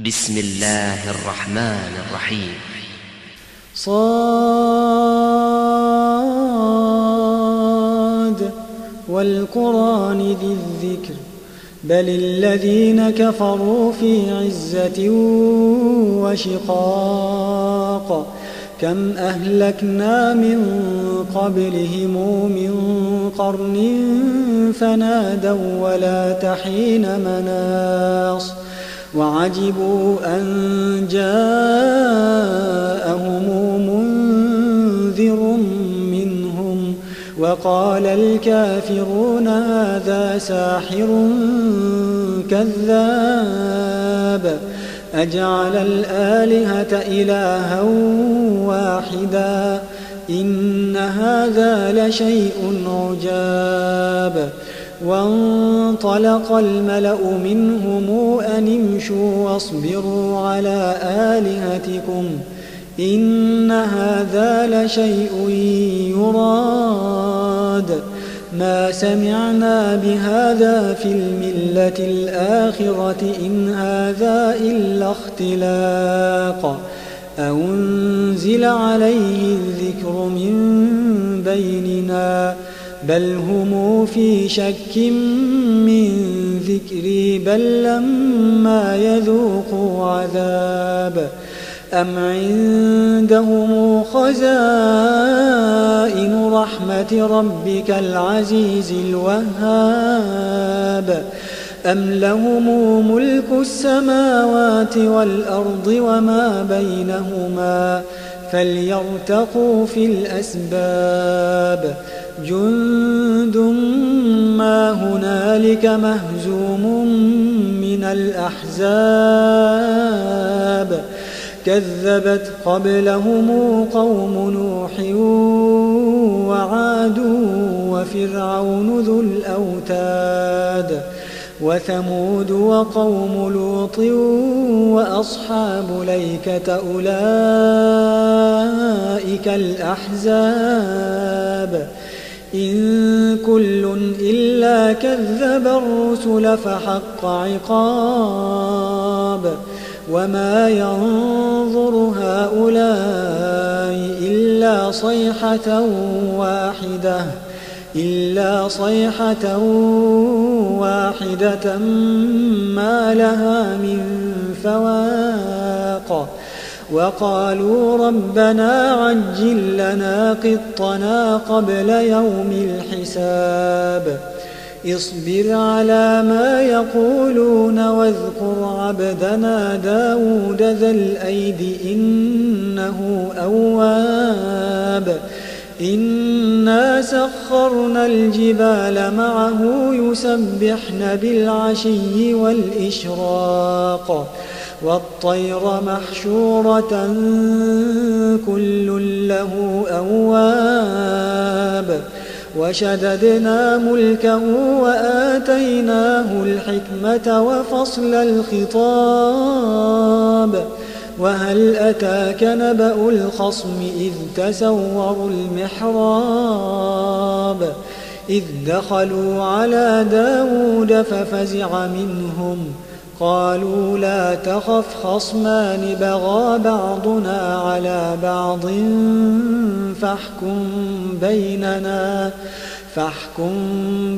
بسم الله الرحمن الرحيم. صاد والقرآن ذي الذكر بل الذين كفروا في عزة وشقاق كم أهلكنا من قبلهم من قرن فنادوا ولا تحين مناص وعجبوا أن جاءهم منذر منهم وقال الكافرون هذا ساحر كذاب أجعل الآلهة إلها واحدا إن هذا لشيء عجاب وانطلق الملأ منهم أن امشوا واصبروا على آلهتكم إن هذا لشيء يراد ما سمعنا بهذا في الملة الآخرة إن هذا إلا اختلاق أنزل عليه الذكر من بيننا بل هم في شك من ذكري بل لما يذوقوا عذاب أم عندهم خزائن رحمة ربك العزيز الوهاب أم لهم ملك السماوات والأرض وما بينهما فليرتقوا في الأسباب جند ما هنالك مهزوم من الأحزاب كذبت قبلهم قوم نوح وعاد وفرعون ذو الأوتاد وثمود وقوم لوط وأصحاب ليكة أولئك الأحزاب إن كل إلا كذب الرسل فحق عقاب وما ينظر هؤلاء إلا صيحة واحدة ما لها من فواق وقالوا ربنا عجل لنا قطنا قبل يوم الحساب اصبر على ما يقولون واذكر عبدنا داود ذا الأيد إنه أواب إنا سخرنا الجبال معه يسبحن بالعشي والإشراق والطير محشورة كل له أواب وشددنا ملكه وآتيناه الحكمة وفصل الخطاب وهل أتاك نبأ الخصم إذ تسوروا المحراب إذ دخلوا على داود ففزع منهم قالوا لا تخف خصمان بغى بعضنا على بعض فاحكم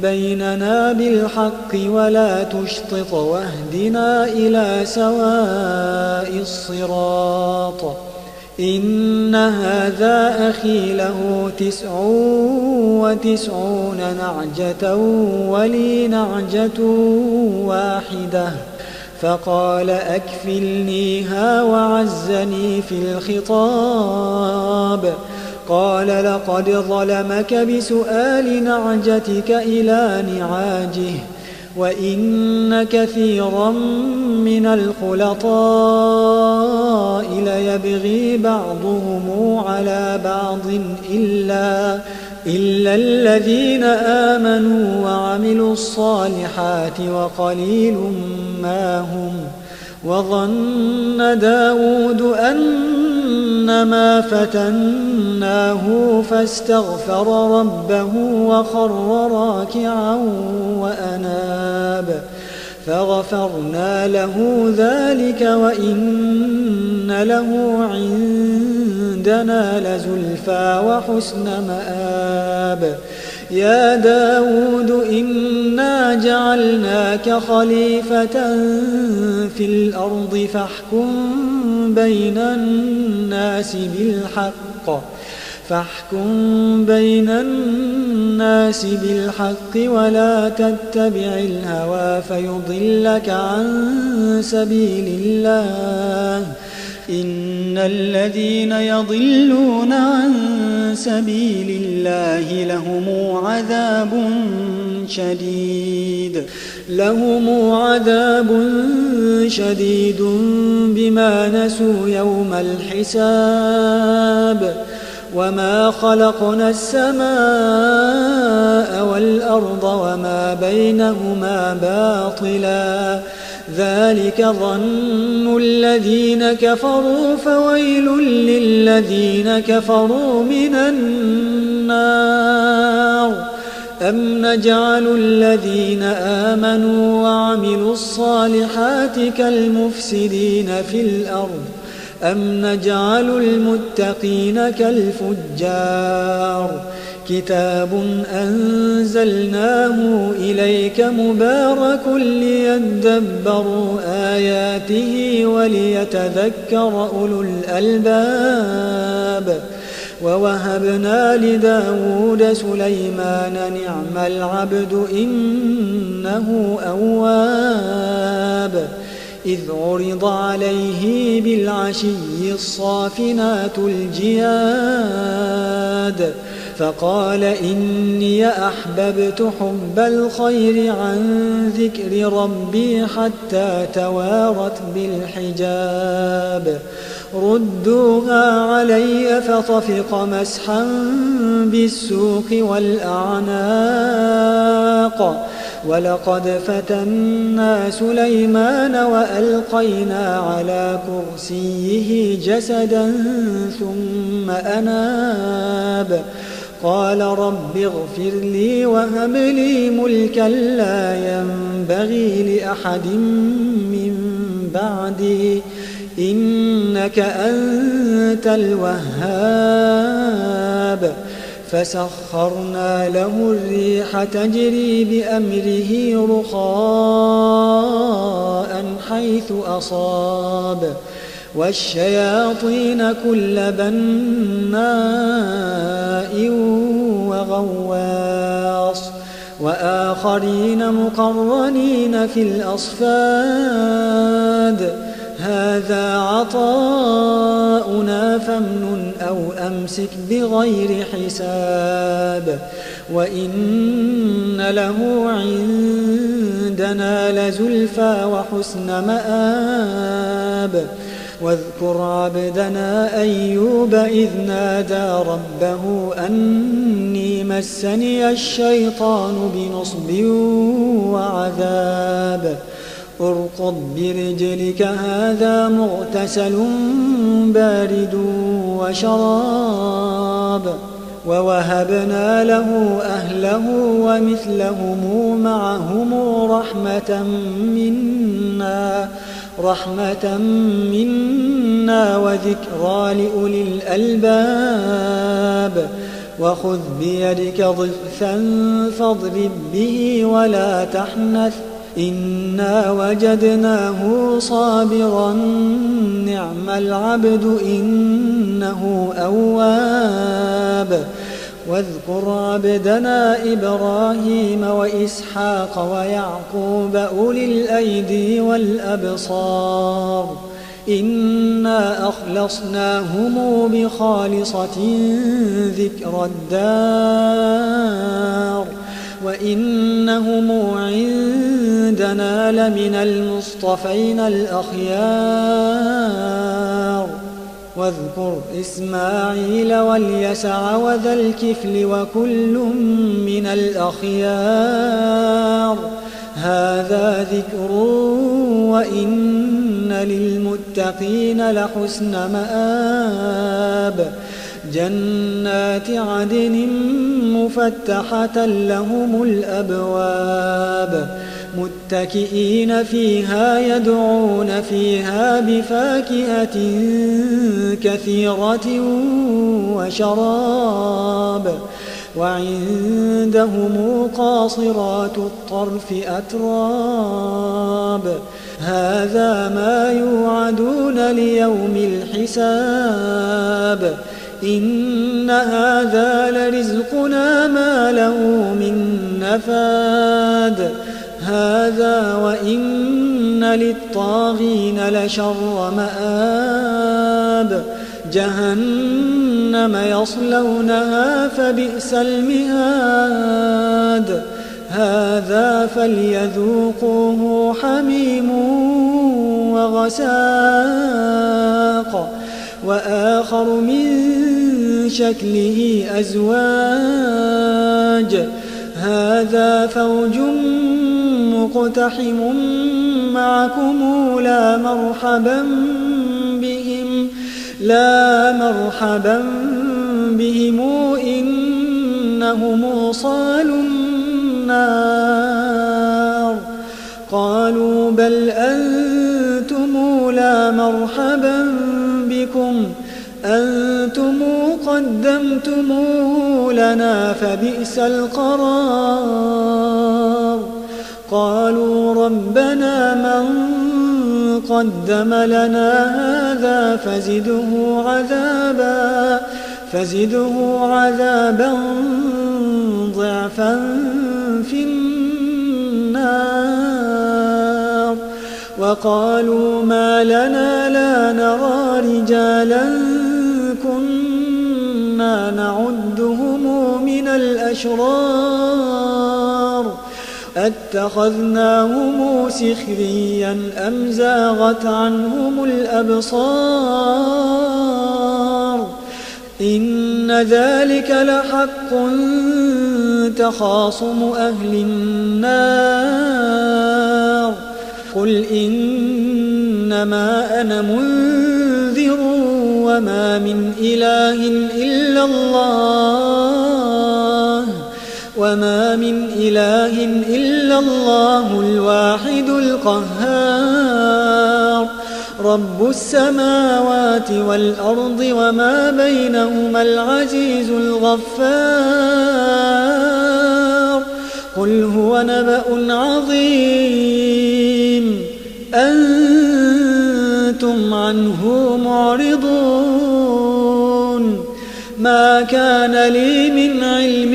بيننا بالحق ولا تشطط واهدنا إلى سواء الصراط إن هذا أخي له 99 نعجة ولي نعجة واحدة فقال أكفلنيها وعزني في الخطاب قال لقد ظلمك بسؤال نعجتك إلى نعاجه وإن كثيرا من الخلطاء ليبغي بعضهم على بعض إلا الذين آمنوا وعملوا الصالحات وقليل ما هم وظن داود أنما فتناه فاستغفر ربه وخر راكعا وأناب فغفرنا له ذلك وإن له عندنا لزلفى وحسن مآب. يا داود إنا جعلناك خليفة في الأرض فاحكم بين الناس بالحق ولا تتبع الهوى فيضلك عن سبيل الله. إن الذين يضلون عن سبيل الله لهم عذاب شديد بما نسوا يوم الحساب. وما خلقنا السماء والأرض وما بينهما باطلا ذلك ظن الذين كفروا فويل للذين كفروا من النار. أم نجعل الذين آمنوا وعملوا الصالحات كالمفسدين في الأرض أم نجعل المتقين كالفجار. كتاب أنزلناه إليك مبارك ليدبروا آياته وليتذكر أولو الألباب. ووهبنا لداود سليمان نعم العبد إنه أواب. إذ عرض عليه بالعشي الصافنات الجياد فقال إني أحببت حب الخير عن ذكر ربي حتى توارت بالحجاب. ردوها علي فطفق مسحا بالسوق والأعناق. ولقد فتنا سليمان وألقينا على كرسيه جسدا ثم أناب. قال رب اغفر لي وهب لي ملكا لا ينبغي لأحد من بعدي إنك أنت الوهاب. فسخرنا له الريح تجري بأمره رخاء حيث أصاب والشياطين كل بناء وغواص وآخرين مقرنين في الأصفاد. هذا عطاؤنا فامنن أو أمسك بغير حساب. وإن له عندنا لزلفى وحسن مآب. واذكر عبدنا أيوب إذ نادى ربه أني مسني الشيطان بنصب وعذاب. اركض برجلك هذا مغتسل بارد وشراب. ووهبنا له أهله ومثلهم معهم رحمة منا وذكرى لأولي الألباب. وخذ بيدك ضغثا فاضرب به ولا تحنث إنا وجدناه صابرا نعم العبد إنه أواب. واذكر عبدنا إبراهيم وإسحاق ويعقوب أولي الأيدي والأبصار إنا أخلصناهم بخالصة ذكر الدار وإنهم عندنا لمن المصطفين الأخيار. واذكر إسماعيل واليسع وذا الكفل وكل من الأخيار. هذا ذكر وإن للمتقين لحسن مآب. جنات عدن مفتحة لهم الأبواب متكئين فيها يدعون فيها بفاكهة كثيرة وشراب وعندهم قاصرات الطرف أتراب هذا ما يوعدون ليوم الحساب إن هذا لرزقنا ما له من نفاد هذا وإن للطاغين لشر مآب جهنم يصلونها فبئس المهاد هذا فليذوقوه حميم وغساق وآخر من شكله أزواج هذا فوج مقتحم معكم لا مرحبا بهم إنهم صالوا النار قالوا بل أنتم لا مرحبا بكم أنتم قدمتموه لنا فبئس القرار قالوا ربنا من قدم لنا هذا فزده عذابا ضعفا في النار وقالوا ما لنا لا نرى رجالا كنا نعدهم من الأشرار أتخذناهم سخريا أم زاغت عنهم الأبصار إن ذلك لحق تخاصم أهل النار قل إنما أنا منذر وما من إله إلا الله الواحد القهار رب السماوات والأرض وما بينهما العزيز الغفار قل هو نبأ عظيم أنتم عنه معرضون ما كان لي من علم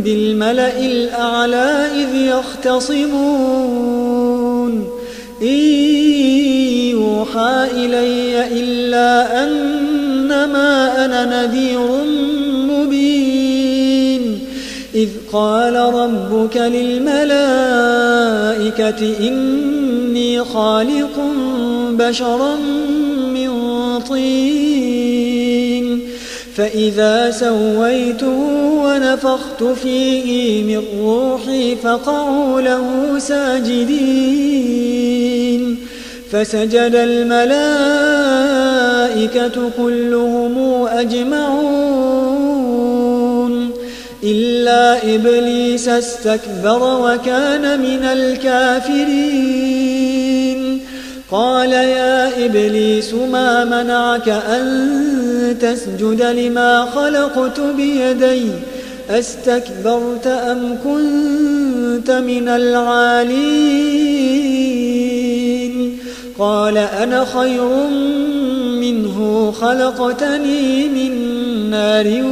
بالملأ الأعلى إذ يختصمون إن يوحى إلي إلا أنما أنا نذير مبين إذ قال ربك للملائكة إني خالق بشرا من طين فإذا سويته ونفخت فيه من روحي فقعوا له ساجدين فسجد الملائكة كلهم أجمعون إلا إبليس استكبر وكان من الكافرين قال يا إبليس ما منعك أن تسجد لما خلقت بيدي أستكبرت أم كنت من العالين قال أنا خير منه خلقتني من نار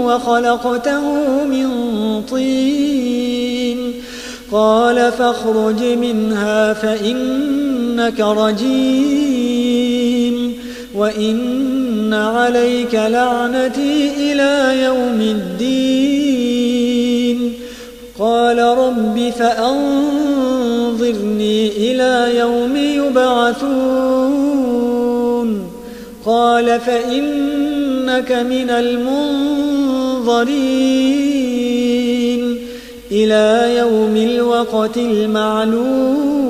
وخلقته من طين قال فاخرج منها فإنك رجيم وإن عليك لعنتي إلى يوم الدين قال رب فأنظرني إلى يوم يبعثون قال فإنك من المنظرين إلى يوم الوقت المعلوم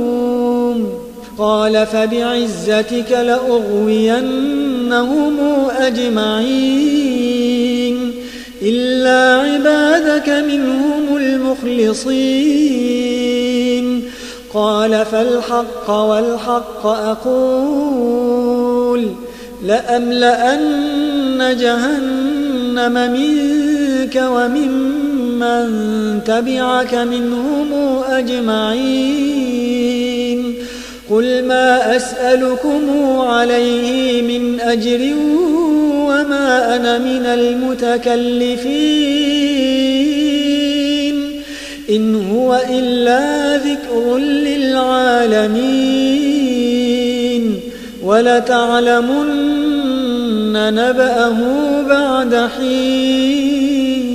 قال فبعزتك لأغوينهم أجمعين إلا عبادك منهم المخلصين قال فالحق والحق أقول لأملأن جهنم منك وممن تبعك منهم أجمعين قل ما أسألكم عليه من أجر وما أنا من المتكلفين إن هو إلا ذكر للعالمين ولتعلمن نبأه بعد حين